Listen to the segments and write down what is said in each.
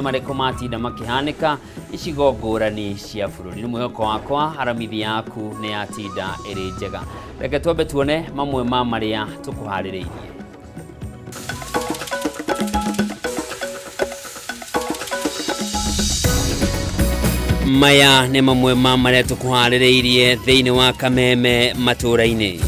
Marĩkũ matinda makĩhanĩka icigo ngũrani cia bũrũri. Nĩ mwĩhoko wakwa aramithi yaku nĩ yatinda ĩrĩ njega. Reke twambe tuone mamwe ma marĩa tũkũharĩrĩirie. Maya nĩ mamwe ma marĩa tũkũharĩrĩirie thĩinĩ wa Kameme matũũra-inĩ.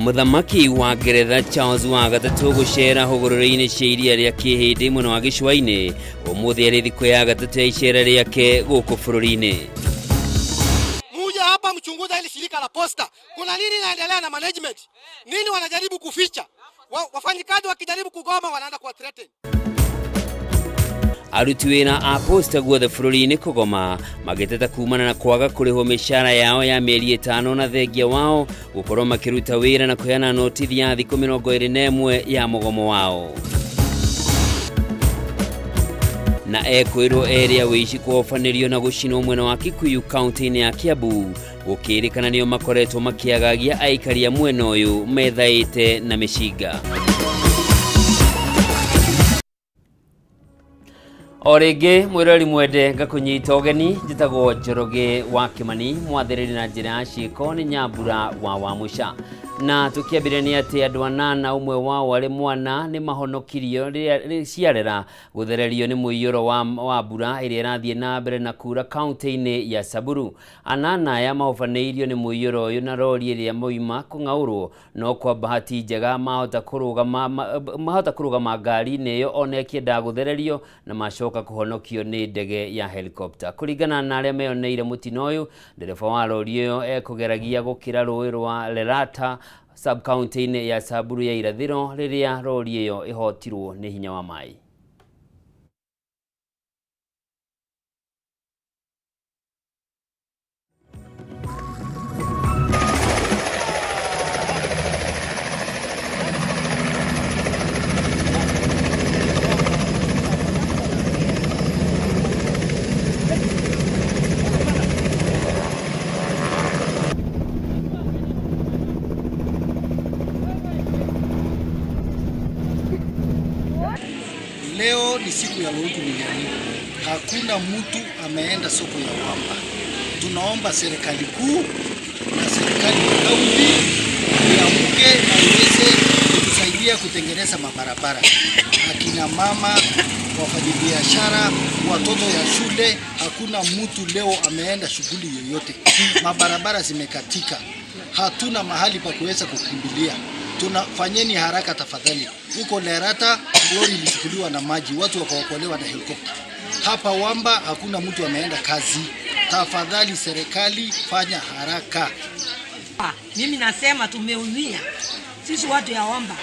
Mũthamaki wa Ngeretha Charles wa gatatũ gũcera hũgũrũrũ-inĩ cia iria rĩa Kĩhĩndĩ mwena wa gĩcũa-inĩ ũmũthĩ arĩ thikũ ya gatatũ ya icera rĩake gũkũ bũrũri-inĩ. Muje hapa mchunguza hili shirika la posta, kuna nini inaendelea na management, nini wanajaribu kuficha. Wafanyikazi wakijaribu kugoma wanaanza kuwa threaten. Aruti wĩra a posta guothe bũrũri-inĩ kũgoma magĩteta kumana na kwaga kũrĩhwo mĩcara yao ya mĩeri ĩtano na thengia wao gũkorwo makĩruta wĩra na kũheana notithi ya thikũ 21 ya mũgomo wao. Na ekwĩrwo erĩ a wĩici kũhobanĩrio na gũcinwo mwena wa Kikuyu kaunti-inĩ ya Kiambu gũkĩrĩkana nĩo makoretwo makĩagagia aikari a mwena ũyũ methaĩte na mĩcinga. O rĩngĩ mwĩrori mwende ngakũnyita ũgeni, njĩtagwo Njoroge wa Kĩmani, mwathĩrĩri na njĩra ya ciĩko nĩ Nyambura wa Wamũca. Na tũkĩambĩrĩria nĩ atĩ andũ anana ũmwe wao arĩ mwana nĩ mahonokirio rĩrĩa ciarera gũthererio nĩ mũiyũro wa mbura ĩrĩa ĩrathiĩ na mbere na kura kaunti-inĩ ya Samburu. Anana aya mahobanĩirio nĩ mũiyũro ũyũ na rori ĩrĩa moima kũng'aũrwo, no kwa bahati njega mahota kũrũgama ngari-inĩ ĩyo ona ĩkĩendaga gũthererio na macoka kũhonokio nĩ ndege ya helicopter. Kũringana na arĩa meyoneire mũtino ũyũ, ndereba wa rori ĩyo ekũgeragia gũkĩra rũĩ rwa Lerata sub-county-inĩ ya Samburu ya irathĩro rĩrĩa rori ĩyo ĩhotirwo nĩ hinya wa maĩ. Leo ni siku ya Loutu Minyani. Hakuna mtu ameenda soko ya Wamba. Tunaomba serikali kuu na serikali ya kaunti iamuke na iweze kutusaidia kutengeneza mabarabara. Akina mama, wafanyabiashara, watoto ya shule, hakuna mtu leo ameenda shughuli yoyote. Mabarabara zimekatika. Hatuna mahali pa kuweza kukimbilia. Tunafanyeni haraka tafadhali. Huko Lerata lori ilichukuliwa na maji, watu wakaokolewa na helikopta. Hapa Wamba hakuna mtu ameenda kazi. Tafadhali serikali fanya haraka. Mimi nasema tumeumia sisi watu ya Wamba.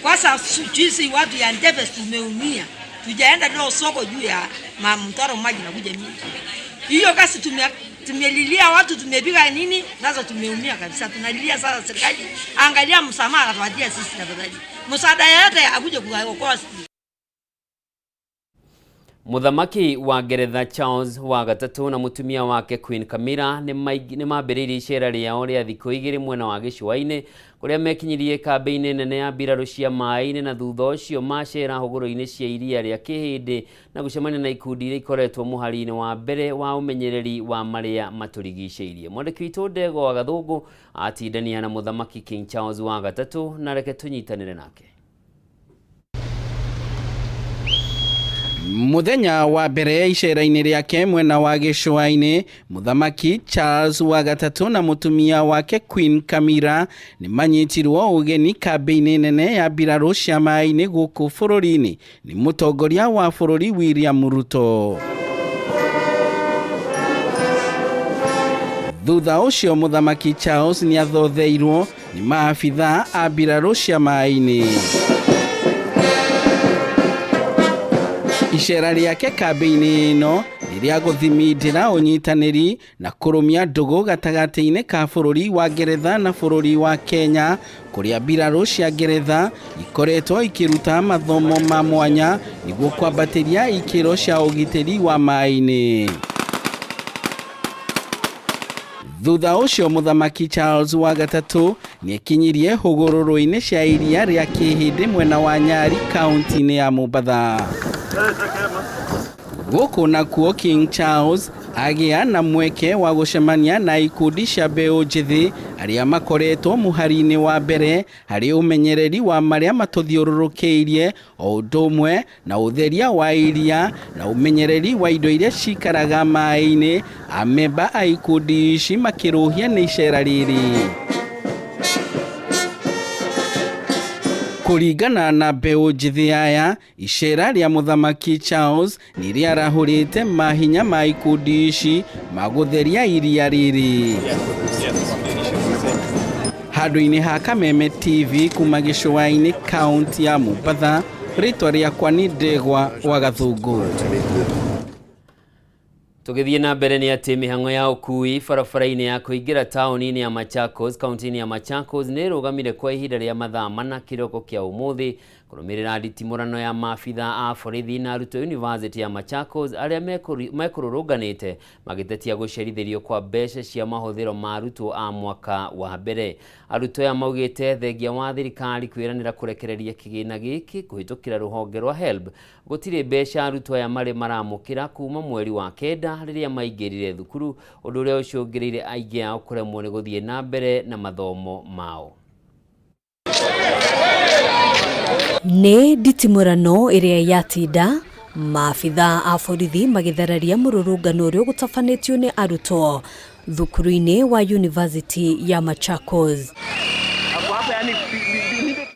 Kwanza sisi watu ya Ndebes tumeumia. Tujaenda leo soko juu ya mtaro maji na kuja mingi. Hiyo kasi tumelilia watu, tumepiga nini, sasa tumeumia kabisa. Tunalilia sasa serikali angalia msamaha atupatie sisi tafadhali. Msaada yote akuje kuokoa sisi. Mũthamaki wa Ngeretha Charles wa gatatũ na mũtumia wake Queen Camilla nĩ mambĩrĩirie icera rĩao rĩa thikũ igĩrĩ mwena wa gĩcũa-inĩ kũrĩa mekinyirie kambĩ-inĩ nene ya mbirarũ cia maĩ-inĩ na thutha ũcio macera hũgũrũ-inĩ cia iria rĩa Kĩhĩndĩ na gũcemania na ikundi iria ikoretwo mũhari-inĩ wa mbere wa ũmenyereri wa marĩa matũrigicĩirie. Mwandĩki witũ Ndegwa wa Gathũngũ atindania na Mũthamaki King Charles wa gatatũ na reke tũnyitanĩre nake. Mũthenya wa mbere icera-inĩ rĩake mwena wa gĩcũa-inĩ, Mũthamaki Charles wa gatatũ na mũtumia wake Queen Camilla nĩ manyitirwo ũgeni kambĩ-inĩ nene ya mbirarũ cia maĩ-inĩ gũkũ bũrũri-inĩ nĩ mũtongoria wa bũrũri William Ruto. Thutha ũcio Mũthamaki Charles nĩ athotheirwo nĩ maabithaa a mbirarũ cia maĩ-inĩ. Icera rĩake kambĩ-inĩ ĩno nĩ rĩa gũthimindĩra ũnyitanĩri na kũrũmia ndũgũ gatagatĩ-inĩ ka bũrũri wa Ngeretha na bũrũri wa Kenya, kũrĩa mbirarũ cia Ngeretha ikoretwo ikĩruta mathomo ma mwanya nĩguo kwambatĩria ikĩro cia ũgitĩri wa maĩ-inĩ. Thutha ũcio Mũthamaki Charles wa gatatũ nĩekinyirie hũgũrũrũ-inĩ cia iria rĩa Kĩhĩndĩ mwena wa Nyari kaunti-inĩ ya Mombatha. Gũkũ nakuo King Charles agĩa na mweke wa gũcemania na ikundi cia mbeũ njĩthĩ arĩa makoretwo mũhari-inĩ wa mbere harĩ ũmenyereri wa marĩa matũthiũrũrũkĩirie o ũndũ ũmwe na ũtheria wa iria na ũmenyereri wa indo iria cikaraga maĩ-inĩ. Amemba a ikundi ici makĩrũhia nĩ icera rĩrĩ. Kũringana na mbeũ njĩthĩ aya, icera rĩa Mũthamaki Charles nĩ rĩarahũrĩte mahinya ma ikundi ici ma gũtheria iria rĩrĩ. Handũ-inĩ ha Kameme TV kuma gĩcũa-inĩ kaunti ya Mombatha, rĩtwa rĩakwa nĩ Ndegwa wa Gathũngũ. Tũgĩthiĩ na mbere nĩ atĩ mĩhang'o ya ũkui barabara-inĩ ya kũingĩra taũni-inĩ ya Machakos kaunti-inĩ ya Machakos nĩ ĩrũgamire kwa ihinda rĩa mathaa mana kĩroko kĩa ũmũthĩ kũrũmĩrĩra nditimũrano ya maabitha a borithi na arutwo University ya Machakos arĩa mekũrũrũnganĩte magĩtetia gũcerithĩrio kwa mbeca cia mahũthĩro ma arutwo a mwaka wa mbere. Arutwo aya maugĩte thengia wa thirikari kwĩranĩra kũrekereria kĩgĩna gĩkĩ kũhĩtũkĩra rũhonge rwa HELB gũtirĩ mbeca arutwo aya marĩ maramũkĩra kuma mweri wa kenda rĩrĩa maingĩrire thukuru, ũndũ ũrĩa ũcũngĩrĩire aingĩ ao kũremwo nĩ gũthiĩ na mbere na mathomo mao. Nĩ nditimũrano ĩrĩa yatinda maabitha a borithi magĩthararia mũrũrũngano ũrĩa ũgũtabanĩtio nĩ arutwo thukuru-inĩ wa University ya Machakos.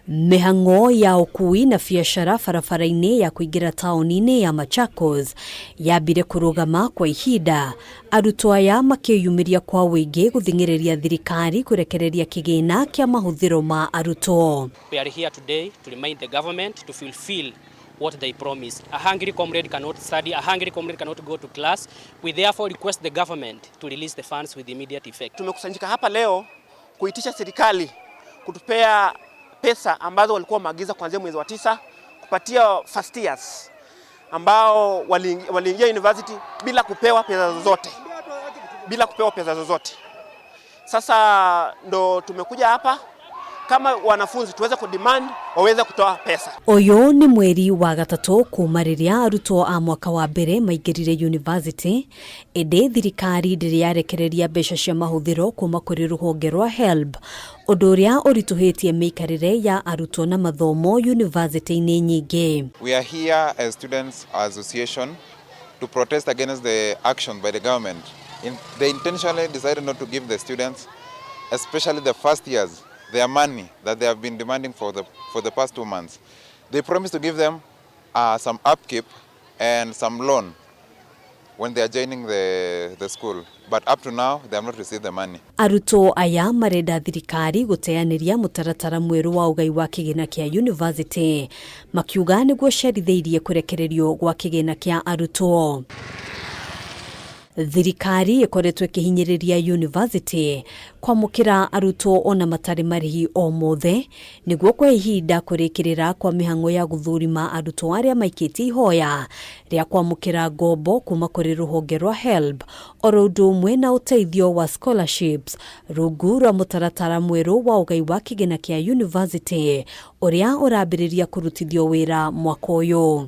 Mĩhang'o ya ũkui na biacara barabara-inĩ ya kũingĩra taũni-inĩ ya Machakos yambire kũrũgama kwa ihinda arutwo aya makĩyumĩria kwa ũingĩ gũthing'ĩrĩria thirikari kũrekereria kĩgĩna kĩa mahũthĩro ma arutwo. We are here today to remind the government to fulfill what they promised. A hungry comrade cannot study, a hungry comrade cannot go to class. We therefore request the government to release the funds with immediate effect. Tumekusanyika hapa leo kuitisha serikali kutupea pesa ambazo walikuwa wameagiza kuanzia mwezi wa 9 kupatia first years ambao waliingia university bila kupewa pesa zozote. Bila kupewa pesa zozote. Sasa ndo tumekuja hapa kama wanafunzi tuweze kudemand waweze kutoa pesa. Ũyũ nĩ mweri wa gatatũ kuma rĩrĩa arutwo a mwaka wa mbere maingĩrire university, ĩndĩ thirikari ndĩrĩ yarekereria mbeca cia mahũthĩro kuma kũrĩ rũhonge rwa HELB, ũndũ ũrĩa ũritũhĩtie mĩikarĩre ya arutwo na mathomo university-inĩ nyingĩ. We are here as Students Association to protest against the action by the government. They intentionally decided not to give the students, especially the first years, their money that they have been demanding for the past 2 months. They promised to give them some upkeep and some loan when they are joining the school, but up to now they have not received the money. Arutwo aya marenda thirikari gũteanĩria mũtaratara mwerũ wa ũgai wa kĩgĩna kĩa university, makiuga nĩguo cerithĩirie kũrekererio gwa kĩgĩna kĩa arutwo. Thirikari ĩkoretwo ĩkĩhinyĩrĩria university kwamũkĩra arutwo ona matarĩ marĩhi o mothe nĩguo kwa ihinda kũrĩkĩrĩra kwa mĩhang'o ya gũthũrima arutwo arĩa maikĩtie ihoya rĩa kwamũkĩra ngombo kuma kũrĩ rũhonge rwa HELB oro ũndũ ũmwe na ũteithio wa scholarships rungu rwa mũtaratara mwerũ wa ũgai wa kĩgĩna kĩa university ũrĩa ũrambĩrĩria kũrutithio wĩra mwaka ũyũ.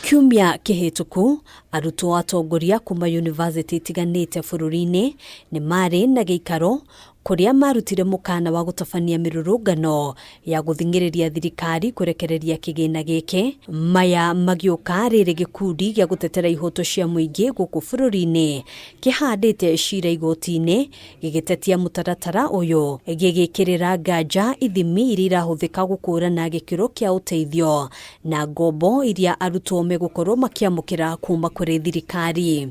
Kiumia kĩhĩtũku arutwo atongoria kuma university itiganĩte bũrũri-inĩ nĩ marĩ na gĩikaro kũrĩa marutire mũkana wa gũtabania mĩrũrũngano ya gũthing'ĩrĩria thirikari kũrekereria kĩgĩna gĩkĩ. Maya magĩũka rĩrĩ gĩkundi gĩa gũtetera ihoto cia mũingĩ gũkũ bũrũri-inĩ kĩhandĩte cira igoti-inĩ gĩgĩtetia mũtaratara ũyũ gĩgĩkĩrĩra nganja ithimi iria irahũthĩka gũkũrana gĩkĩro kĩa ũteithio na ngombo iria arutwo megũkorwo makĩamũkĩra kuma kũrĩ thirikari.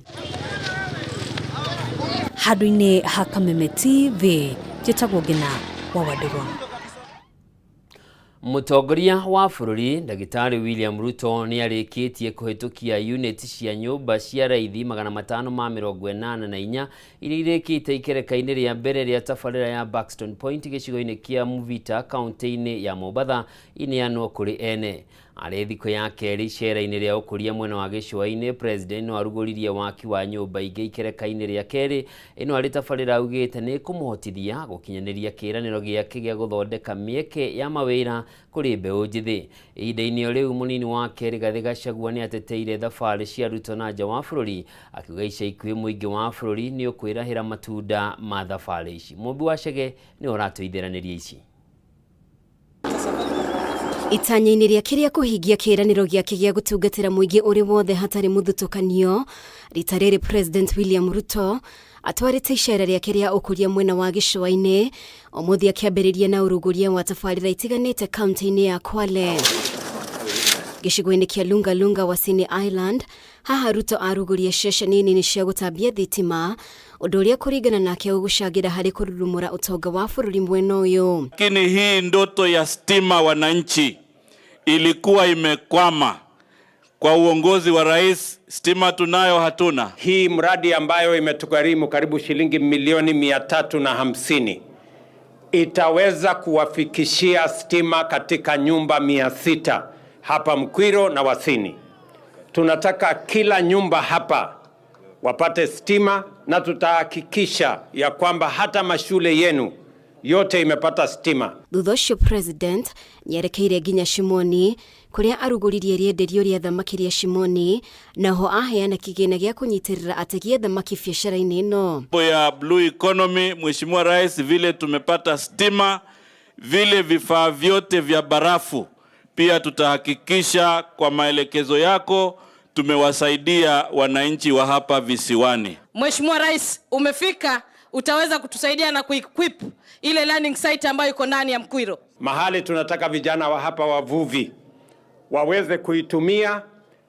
Handũ-inĩ ha Kameme TV, njĩtagwo Ngina wa Wandũrwa. Mũtongoria wa bũrũri Ndagĩtarĩ William Ruto nĩ arĩkĩtie kũhĩtũkia unit cia nyũmba cia raithi 584 iria irĩkĩte ikereka-inĩ rĩa mbere rĩa tabarĩra ya Buxton Point gĩcigo-inĩ kĩa Mvita kaunti-inĩ ya Mombatha ineanwo kũrĩ ene. Arĩ thikũ ya kerĩ icera-inĩ rĩa ũkũria mwena wa gĩcũa-inĩ, President no arugũririe waki wa nyũmba ingĩ ikereka-inĩ rĩa kerĩ. Ĩno arĩ tabarĩra augĩte nĩ ĩkũmũhotithia gũkinyanĩria kĩĩranĩro gĩake gĩa gũthondeka mĩeke ya mawĩra kũrĩ mbeũ njĩthĩ. Ihinda-inĩ o rĩu mũnini wake Rigathĩ Gachagua nĩ ateteire thabarĩ cia Ruto na nja wa bũrũri, akiuga ica ikuhĩ mũingĩ wa bũrũri nĩ ũkwĩrahĩra matunda ma thabarĩ ici. Mũmbi wa Chege nĩwe ũratũithĩranĩria ici. Itanya-inĩ rĩake rĩa kũhingia kĩĩranĩro gĩake gĩa gũtungatĩra mũingĩ ũrĩ wothe hatarĩ mũthutũkanio, rita rĩrĩ President William Ruto atwarĩte icera rĩake rĩa ũkũria mwena wa gĩcũa-inĩ ũmũthĩ akĩambĩrĩria na ũrugũria wa tabarĩra itiganĩte kaunti-inĩ ya Kwale. Gĩcigo-inĩ kĩa Lunga Lunga Wasini Island, haha Ruto arugũria ceceni nini cia gũtambia thitima, ũndũ ũrĩa kũringana nake ũgũcangĩra harĩ kũrurumũra ũtonga wa bũrũri mwena ũyũ. Lakini hii ndoto ya stima wananchi ilikuwa imekwama kwa uongozi wa rais. Stima tunayo hatuna? Hii mradi ambayo imetugharimu karibu shilingi milioni 350 itaweza kuwafikishia stima katika nyumba 600 hapa Mkwiro na Wasini. Tunataka kila nyumba hapa wapate stima, na tutahakikisha ya kwamba hata mashule yenu yote imepata stima. Thutha ũcio President nĩerekeire nginya Shimoni kũrĩa arugũririe rĩenderio rĩa thamaki rĩa Shimoni, naho aheana kĩgĩna gĩa kũnyitĩrĩra ategi a thamaki biacara-inĩ ĩno. Mambo ya blue economy, Mheshimiwa Rais, vile tumepata stima, vile vifaa vyote vya barafu pia tutahakikisha kwa maelekezo yako tumewasaidia wananchi wa hapa visiwani. Mheshimiwa Rais, umefika, utaweza kutusaidia na kuequip ile learning site ambayo iko ndani ya Mkwiro. Mahali tunataka vijana wa hapa wavuvi waweze kuitumia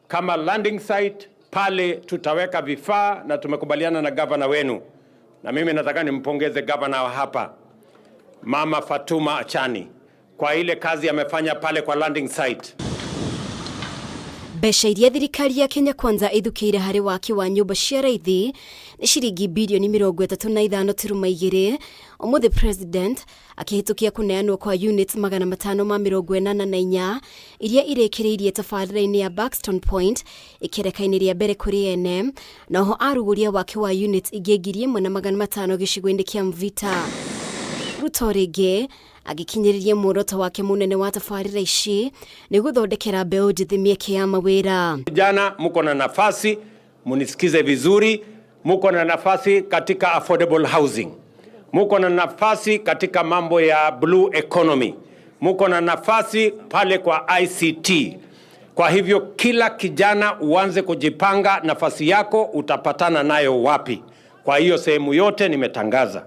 kama landing site. Pale tutaweka vifaa na tumekubaliana na gavana wenu, na mimi nataka nimpongeze gavana wa hapa Mama Fatuma Achani kwa ile kazi amefanya pale kwa landing site. Mbeca iria thirikari ya Kenya Kwanza ithukĩire harĩ waki wa nyũmba cia raithi nĩ ciringi birioni 35.2. Ũmũthĩ President akĩhĩtũkia kũneanwo kwa units 584 iria irĩkĩrĩirie tabarĩra-inĩ ya Buxton Point ikereka-inĩ rĩa mbere kũrĩ ene, noho arugũria waki wa units ingĩ 1,500 gĩcigo-inĩ kĩa Mvita. Ruto rĩngĩ agĩkinyĩrĩria muoroto wake mũnene wa tabarĩra ici nĩ gũthondekera mbeũ njĩthĩ mĩeke ya mawĩra. Vijana muko na nafasi, munisikize vizuri, muko na nafasi katika affordable housing, muko na nafasi katika mambo ya blue economy, muko na nafasi pale kwa ICT. Kwa hivyo kila kijana uanze kujipanga, nafasi yako utapatana nayo wapi. Kwa hiyo sehemu yote nimetangaza,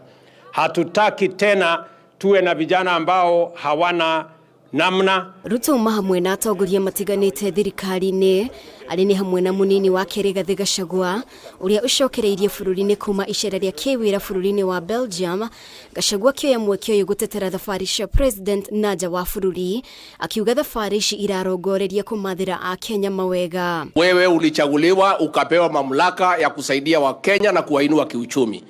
hatutaki tena tuwe na vijana ambao hawana namna. Ruto uma hamwe na atongoria matiganĩte thirikari-inĩ arĩ nĩ hamwe na mũnini wake Rigathĩ Gachagua ũrĩa ũcokereirie bũrũri-inĩ kuma icera rĩa kĩwĩra bũrũri-inĩ wa Belgium. Gachagua akĩoya mweke ũyũ gũtetera thabarĩ cia President na nja wa bũrũri, akiuga thabarĩ ici irarongoreria kũmathĩra Akenya mawega. Wewe ulichaguliwa ukapewa mamlaka ya kusaidia Wakenya na kuwainua kiuchumi.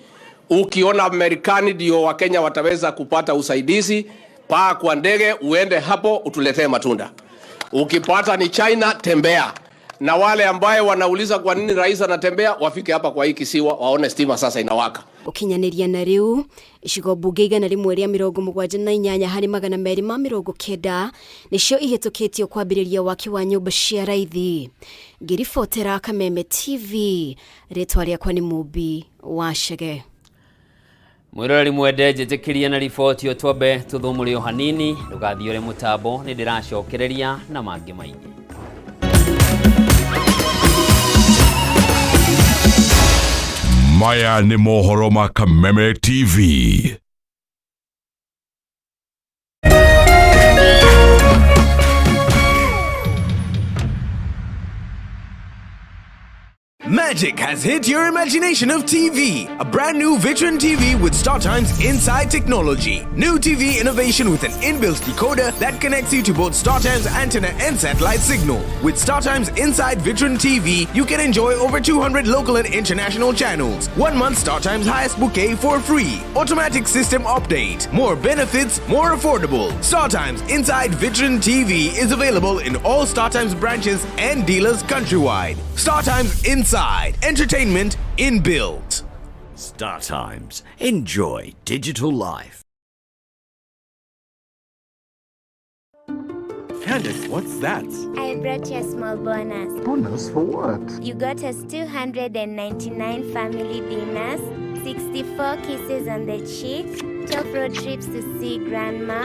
Ukiona Marekani ndio Wakenya wataweza kupata usaidizi, paa kwa ndege uende hapo utuletee matunda. Ukipata ni China, tembea. Na wale ambaye wanauliza kwa nini rais anatembea, wafike hapa kwa hii kisiwa waone stima sasa inawaka. Gũkinyanĩria na rĩu icigo mbunge 178 harĩ 290 nĩcio ihĩtũkĩtio kwambĩrĩria waki wa nyũmba cia raithi. Ngĩribotera Kameme TV, rĩtwa rĩakwa nĩ Mũmbi wa Chege. Mwiroreri mwende njĩtĩkĩrie na riboti ĩyo twambe tũthũmũre o hanini, ndũgathiore mũtambo nĩ ndĩracokereria na mangĩ maingĩ. Maya nĩ mohoro ma Kameme TV. Magic has hit your imagination of TV. A brand new Vitron TV with StarTimes Inside technology. New TV innovation with an inbuilt decoder that connects you to both StarTimes antenna and satellite signal. With StarTimes Inside Vitron TV, you can enjoy over 200 local and international channels. 1 month StarTimes highest bouquet for free. Automatic system update. More benefits, more affordable. StarTimes Inside Vitron TV is available in all StarTimes branches and dealers countrywide. StarTimes Inside. Entertainment inbuilt. Star Times. Enjoy digital life. Candace, what's that? I brought you a small bonus. Bonus for what? You got us 299 family dinners, 64 kisses on the cheek, 12 road trips to see grandma,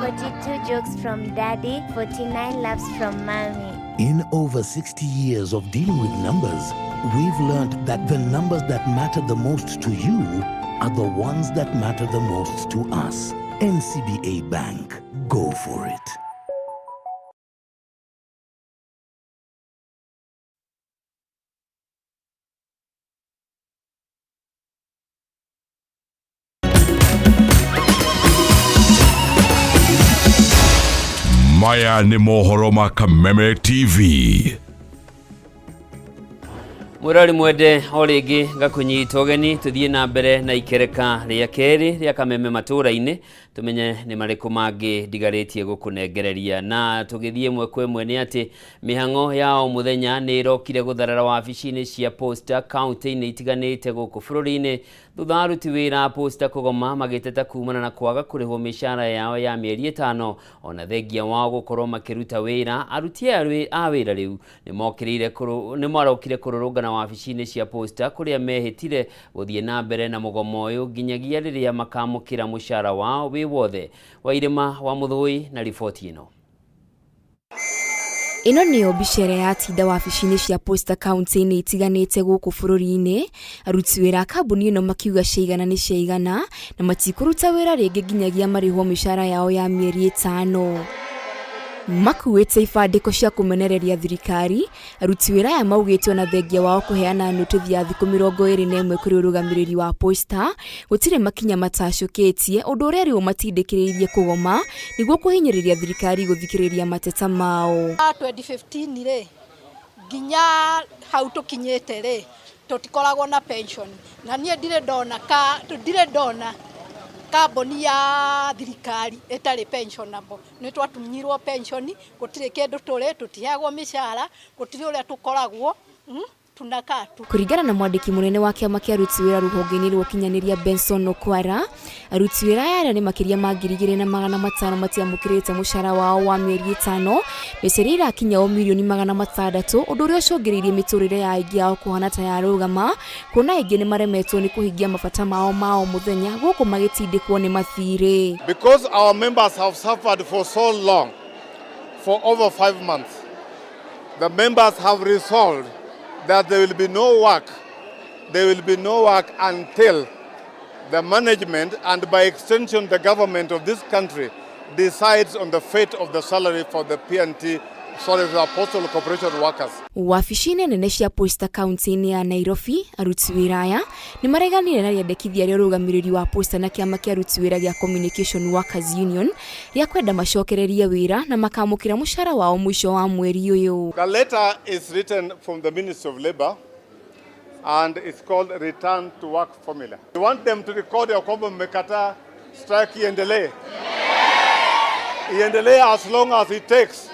42 jokes from daddy, 49 laughs from mommy. In over 60 years of dealing with numbers, we've learned that the numbers that matter the most to you are the ones that matter the most to us. NCBA Bank. Go for it. Maya nĩ mohoro ma Kameme TV. Mwĩrori mwende, o rĩngĩ ngakũnyita ũgeni tũthiĩ na mbere na ikereka rĩa kerĩ rĩa Kameme matũũra-inĩ, tũmenye nĩ marĩkũ mangĩ ndigarĩtie gũkũnengereria. Na tũgĩthiĩ ĩmwe kwa ĩmwe nĩ atĩ mĩhang'o ya o mũthenya nĩ ĩrokire gũtharara wabici-inĩ cia Posta kaunti-inĩ itiganĩte gũkũ bũrũri-inĩ, thutha wa aruti wĩra a Posta kũgoma magĩteta kumana na kwaga kũrĩhwo mĩcara yao ya mĩeri 5, ona thengia wao gũkorwo makĩruta wĩra. Aruti aya a wĩra rĩu nĩ marokire kũrũrũngana wabici-inĩ cia Posta, kũrĩa mehĩtire gũthiĩ na mbere na mũgomo ũyũ nginyagia rĩrĩa makamũkĩra mũcara wao wĩ wothe. Wairĩma wa Mũthũi na riboti ĩno. Ĩno nĩyo mbica ĩrĩa yatinda wabici-inĩ cia Posta kaunti-inĩ itiganĩte gũkũ bũrũri-inĩ, aruti wĩra a kambuni ĩno makiuga ciaigana nĩ ciaigana na matikũruta wĩra rĩngĩ nginyagia marĩhwo mĩcara yao ya mĩeri 5. Makuĩte ibandĩko cia kũmenereria thirikari, aruti wĩra aya maugĩte ona thengia wao kũheana nũtĩthi ya thikũ 21 kũrĩ ũrũgamĩrĩri wa Posta, gũtirĩ makinya matacũkĩtie, ũndũ ũrĩa rĩu matindĩkĩrĩirie kũgoma nĩguo kũhinyĩrĩria thirikari gũthikĩrĩria mateta mao. 2015 rĩ, nginya hau tũkinyĩte rĩ, tũtikoragwo na pension, na niĩ ndirĩ ndona kambuni ya thirikari ĩtarĩ pensionable. Nĩ twatunyirwo pension, gũtirĩ kĩndũ tũrĩ, tũtiheagwo mĩcara, gũtirĩ ũrĩa tũkoragwo, tunakaa tu. Kũringana na mwandĩki mũnene wa kĩama kĩa aruti wĩra rũhonge-inĩ rwa ũkinyanĩria Benson Okwara, aruti wĩra aya arĩa nĩ makĩria ma 2,500 matiamũkĩrĩte mũcara wao wa mĩeri 5, mbeca iria irakinya o mirioni 600, ũndũ ũrĩa ũcũngĩrĩirie mĩtũrĩre ya aingĩ ao kũhana ta yarũgama, kuona aingĩ nĩ maremetwo nĩ kũhingia mabata mao ma o mũthenya gũkũ magĩtindĩkwo nĩ mathirĩ. Because our members have suffered for so long, for over 5 months, the members have resolved that there will be no work. There will be no work until the management and by extension the government of this country decides on the fate of the salary for the PNT, sorry, the Postal Corporation workers. Wabici-inĩ nene cia Posta kaunti-inĩ ya Nairobi, aruti wĩra aya nĩ mareganire na rĩendekithia rĩa ũrũgamĩrĩri wa Posta na kĩama kĩa aruti wĩra gĩa Communication Workers Union rĩa kwenda macokererie wĩra na makamũkĩra mũcara wao mũico wa mweri ũyũ. The letter is written from the Ministry of Labor and it's called Return to Work Formula. We want them to record ya kwamba mmekataa strike iendelee. Iendelee as long as it takes.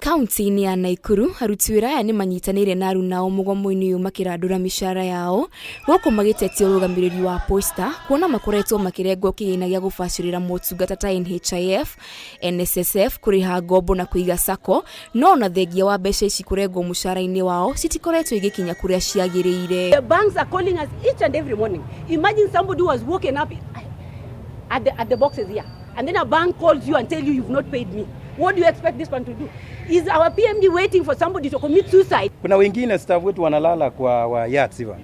Kaunti-inĩ ya Naikuru, aruti wĩra aya nĩ manyitanĩire na arunao mũgomo-inĩ ũyũ makĩrandũra mĩcara yao, gũkũ magĩtetia ũrũgamĩrĩri wa Posta kuona makoretwo makĩrengwo kĩgĩna gĩa gũbacĩrĩra motungata ta NHIF, NSSF, kũrĩha ngombo na kũiga SACCO, no ona thengia wa mbeca ici kũrengwo mũcara-inĩ wao citikoretwo igĩkinya kũrĩa ciagĩrĩire. The banks are calling us each and every morning. Imagine somebody who was woken up at the boxes here, and then a bank calls you and tell you you've not paid me. What do you expect this one to do? Is our PMD waiting for somebody to commit suicide? Kuna wengine staff wetu wanalala kwa wa yards hivyo.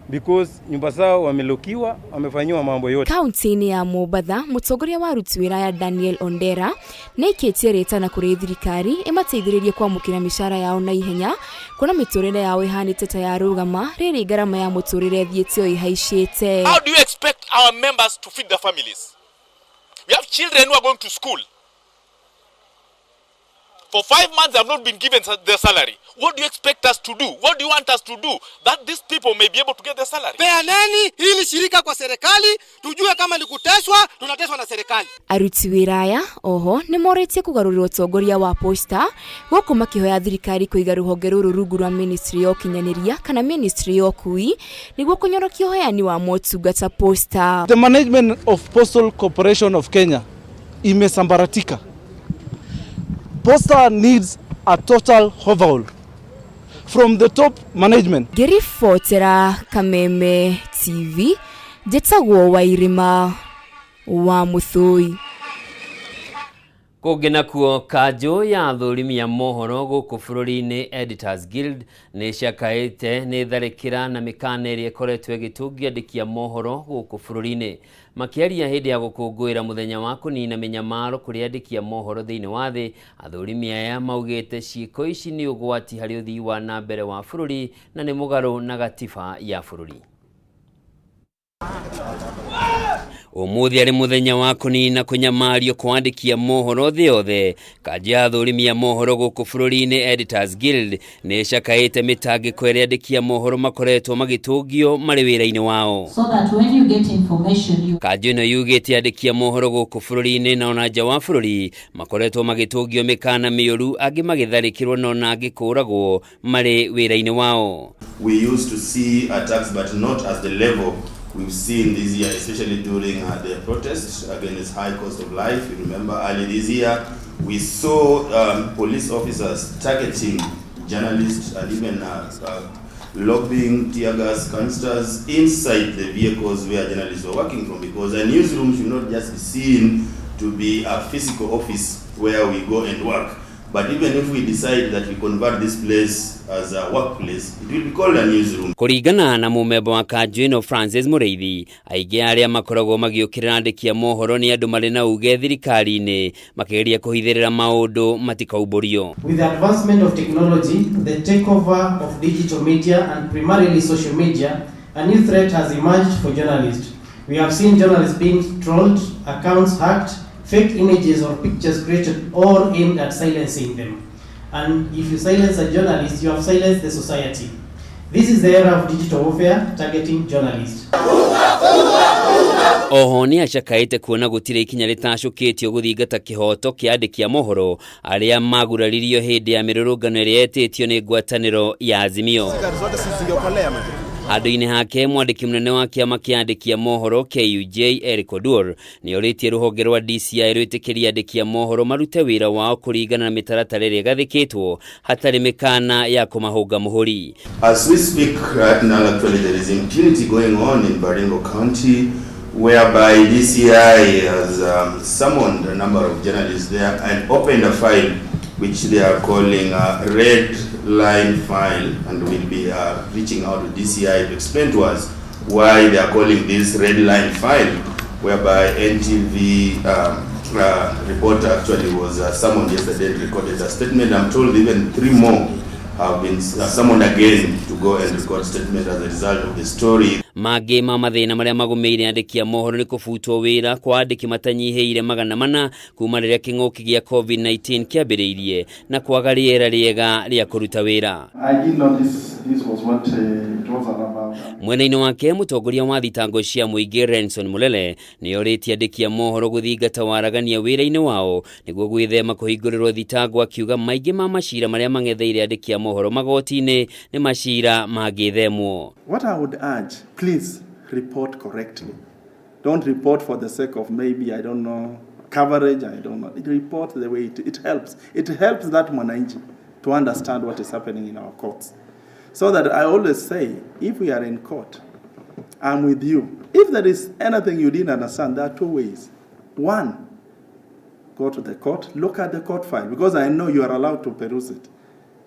Because nyumba zao wamelokiwa, wamefanyiwa mambo yote. Kaunti-inĩ ya Mombatha, mũtongoria wa aruti wĩra ya Daniel Ondera nĩ aikĩtie rĩtana kũrĩ thirikari ĩmateithĩrĩrie kwamũkĩra mĩcara yao na ihenya kuona mĩtũrĩre yao ĩhanĩte ta yarũgama rĩrĩ ngarama ya mũtũrĩre ĩthiĩte o ĩhaicĩte. How do you expect our members to feed their families? We have children who are going to school. For 5 months, they have not been given their salary. What do you expect us to do? What do you want us to do? That these people may be able to get their salary. Peaneni hili shirika kwa serikali, tujue kama ni kuteswa, tunateswa na serikali. Aruti wĩra aya oho nĩ morĩtie kũgarũrĩra ũtongoria wa Posta gũkũ makĩhoya thirikari kũiga rũhonge rũrũ rungu rwa ministry ya ũkinyanĩria kana ministry ya ũkui nĩguo kũnyorokia ũheani wa motungata Posta. The management of Postal Corporation of Kenya imesambaratika. Posta needs a total overhaul from the top management. Ngĩribotera Kameme TV, njĩtagwo Wairima wa Mũthũi. Kũngĩ nakuo, kanjũ ya athũrimi a mohoro gũkũ bũrũri-inĩ Editors Guild nĩ cakaĩte nĩ tharĩkĩra na mĩkana ĩrĩa ĩkoretwo ĩgĩtũngia andĩki a mohoro gũkũ bũrũri-inĩ. Makĩaria hĩndĩ ya gũkũngũĩra mũthenya wa kũnina mĩnyamaro kũrĩ andĩki a mohoro thĩinĩ wa thĩ, athũrimi aya maugĩte ciĩko ici nĩ ũgwati harĩ ũthii wa na mbere wa bũrũri na nĩ mũgarũ na gatiba ya bũrũri. Ũmũthĩ arĩ mũthenya wa kũnina kũnyamario kwa andĩki a mohoro thĩ yothe, kanjũ ya athũrimi a mohoro gũkũ bũrũri-inĩ Editors Guild nĩ ĩcakaĩte mĩtangĩko ĩrĩa andĩki a mohoro makoretwo magĩtũngio marĩ wĩra-inĩ wao. So that when you get information, you Kanjũ ĩno yugĩte andĩki a mohoro gũkũ bũrũri-inĩ na ona nja wa bũrũri makoretwo magĩtũngio mĩkana mĩũru, angĩ magĩtharĩkĩrwo na ona angĩ kũũragwo marĩ wĩra-inĩ wao. We used to see attacks, but not as the level we've seen this year, especially during the protests against high cost of life. You remember early this year, we saw police officers targeting journalists and even lobbing tear gas canisters inside the vehicles where journalists were working from, because a newsroom should not just be seen to be a physical office where we go and work. But even if we decide that we convert this place as a workplace, it will be called a newsroom. Kũringana na mũmemba wa kanjũ ĩno Francis Mũrĩithi, aingĩ arĩa makoragwo magĩũkĩrĩra andĩki a mohoro nĩ andũ marĩ na uge thirikari-inĩ makĩgeria kũhithĩrĩra maũndũ matikaumbũrio. With the advancement of technology, the takeover of digital media and primarily social media, a new threat has emerged for journalists. We have seen journalists being trolled, accounts hacked, fake images or pictures created, all aimed at silencing them. And if you silence a journalist, you have silenced the society. This is the era of digital warfare targeting journalists. Oho nĩ acakaĩte kuona gũtirĩ ikinya rĩtacũkĩtio gũthingata kĩhoto kĩa andĩki a mohoro arĩa maguraririo hĩndĩ ya mĩrũrũngano ĩrĩa yetĩtio nĩ ngwatanĩro ya Azimio. Handũ-inĩ hake, mwandĩki mũnene wa kĩama kĩa andĩki a mohoro KUJ Eric Oduor nĩ orĩtie rũhonge rwa DCI rwĩtĩkĩrie andĩki a mohoro marute wĩra wao kũringana na mĩtaratara ĩrĩa ĩgathĩkĩtwo hatarĩ mĩkana ya kũmahũnga mũhũri. As we speak right now, actually, there is impunity going on in Baringo County, whereby DCI has summoned a number of journalists there and opened a file which they are calling a red line file, and will be reaching out to DCI to explain to us why they are calling this red line file, whereby NTV reporter actually was summoned yesterday and recorded a statement. I'm told even three more have been summoned again to go and record statement as a result of the story. Mangĩ ma mathĩna marĩa magũmĩire andĩki a mohoro nĩ kũbutwo wĩra kwa andĩki matanyihĩire 400 kuma rĩrĩa kĩng'ũki gĩa COVID-19 kĩambĩrĩirie na kwaga rĩera rĩega rĩa kũruta wĩra. I didn't know this was what it was all about. Mwena-inĩ wake, mũtongoria wa thitango cia mũingĩ Renson Mulele nĩ orĩtie andĩki a mohoro gũthingata waragania wĩra-inĩ wao nĩguo gwĩthema kũhingũrĩrwo thitango, akiuga maingĩ ma macira marĩa mang'etheire andĩki a mohoro magoti-inĩ nĩ macira mangĩthemwo. What I would urge, please report correctly. Don't report for the sake of maybe, I don't know, coverage, I don't know. Report the way it helps. It helps that mwananchi to understand what is happening in our courts. So that I always say, if we are in court, I'm with you. If there is anything you didn't understand, there are two ways. One, go to the court, look at the court file, because I know you are allowed to peruse it.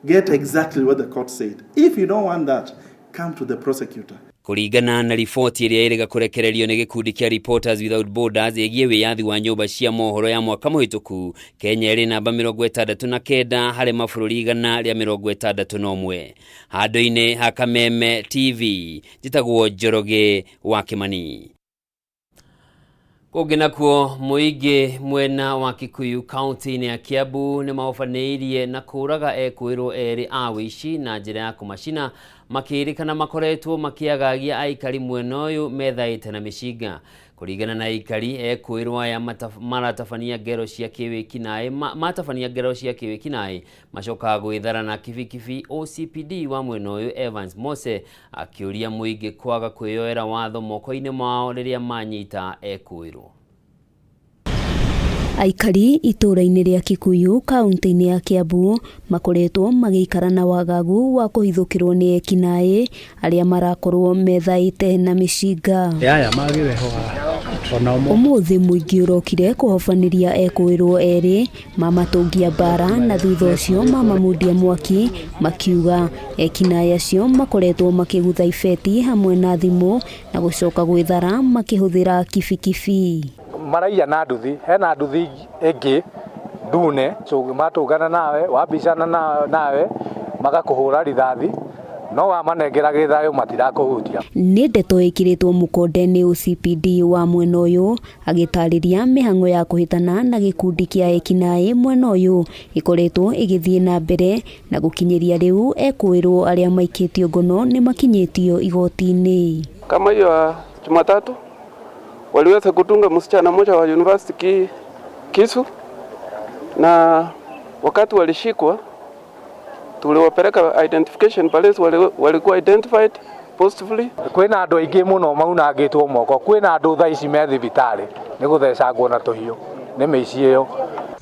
Get exactly what the court said. If you don't want that, come to the prosecutor. Kũringana na riboti ĩrĩa ĩrĩga kũrekererio nĩ gĩkundi kĩa Reporters Without Borders ĩgiĩ wĩyathi wa nyũmba cia mohoro ya mwaka mũhĩtũku, Kenya ĩrĩ namba 69 harĩ mabũrũri 161. Handũ-inĩ ha Kameme TV, njĩtagwo Njoroge wa Kĩmani. Kũngĩ nakuo mũingĩ mwena wa Kikuyu kaunti-inĩ ya Kiambu nĩ maũbanĩirie na kũraga ekũĩrwo erĩ a wĩici na njĩra ya kũmacina makĩrĩkana makoretwo makĩagagia aikari mwena ũyũ methaĩte na mĩcinga. Kũringana na aikari, ekũĩrwo aya maratabania ngero cia kĩwĩkinaĩ matabania ngero cia kĩwĩkinaĩ macokaga gwĩthara na kibikibi. OCPD wa mwena ũyũ Evans Mose akĩũria mũingĩ kwaga kwĩyoera watho moko-inĩ mao rĩrĩa manyita ekũĩrwo. Aikari itũũra-inĩ rĩa Kikuyu kaunti-inĩ ya Kiambu makoretwo magĩikara na wagagu wa kũhithũkĩrwo nĩ ekinaĩ arĩa marakorwo methaĩte na mĩcinga. Ũmũthĩ mũingĩ ũrokire kũhobanĩria ekũĩrwo erĩ mamatũngia mbara na thutha ũcio mamamundia mwaki makiuga ekinaĩ acio makoretwo makĩgutha ibeti hamwe na thimũ na gũcoka gwĩthara makĩhũthĩra kibikibi. Maraiya na nduthi, hena nduthi ĩngĩ ndune, matũngana nawe wambicana nawe magakũhũra rithathi, no wamanengera gĩthayũ matirakũhutia. Nĩ ndeto ĩkĩrĩtwo mũkonde nĩ OCPD wa mwena ũyũ agĩtarĩria mĩhang'o ya kũhĩtana na gĩkundi kĩa ekinaĩ mwena ũyũ ĩkoretwo ĩgĩthiĩ na mbere na gũkinyĩria rĩu ekũĩrwo arĩa maikĩtio ngono nĩ makinyĩtio igoti-inĩ. Kama hiyo ya Jumatatu waliweza kutunga msichana mmoja wa university kisu, na wakati walishikwa tuliwapeleka identification police, walikuwa identified positively. Kwĩna andũ aingĩ mũno maunangĩtwo moko, kwĩna andũ thaa ici me thibitarĩ nĩ gũthecangwo na tũhiũ nĩ mĩici ĩyo.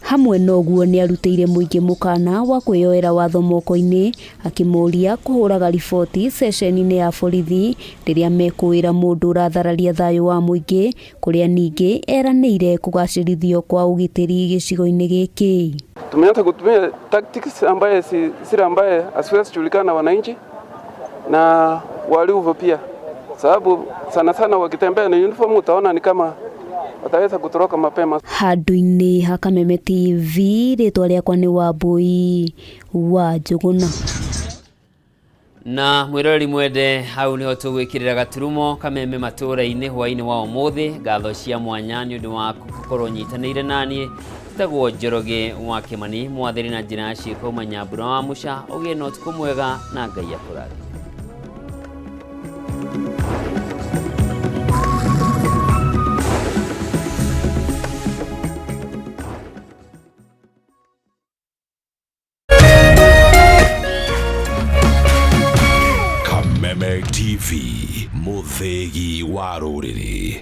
Hamwe na ũguo nĩ arutĩire mũingĩ mũkana wa kwĩyoera watho moko-inĩ akĩmũria kũhũraga riboti ceceni-inĩ ya borithi rĩrĩa mekũĩra mũndũ ũrathararia thayũ wa mũingĩ, kũrĩa ningĩ eranĩire kũgacĩrithio kwa ũgitĩri gĩcigo-inĩ gĩkĩ. Tumeanza kutumia tactics ambaye si siri ambaye asiwezi julikana na wananchi na waliuvo pia, sababu sana sana wakitembea na uniform utaona ni kama wataweza kutoroka mapema. Handũ-inĩ ha Kameme TV, rĩtwa rĩakwa nĩ Wambui wa Njũgũna. Na mwĩroreri mwende, hau niho tũgwĩkĩrĩra gaturumo Kameme matũũra-inĩ hwaĩ-inĩ wa ũmũthĩ. Ngatho cia mwanya nĩ ũndũ wa gũkorwo nyitanĩire naniĩ. Njĩtagwo Njoroge wa Kĩmani, mwathĩri na njĩra ya ciĩko uma Nyambura wa Mũca. Ũgĩe na ũtukũ mwega na Ngai akũrathime. Kameme TV, mũthĩgi wa rũrĩrĩ.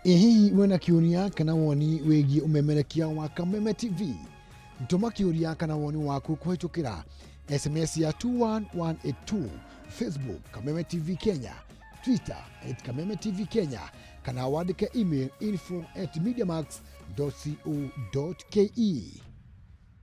Ĩ hihi wĩna kĩũria kana woni wĩgiĩ ũmemerekia wa Kameme TV? Tũma kĩũria kana woni waku kũhĩtũkĩra SMS ya 21182, Facebook Kameme TV Kenya, Twitter @Kameme TV Kenya, kana wandĩke email info@mediamax.co.ke.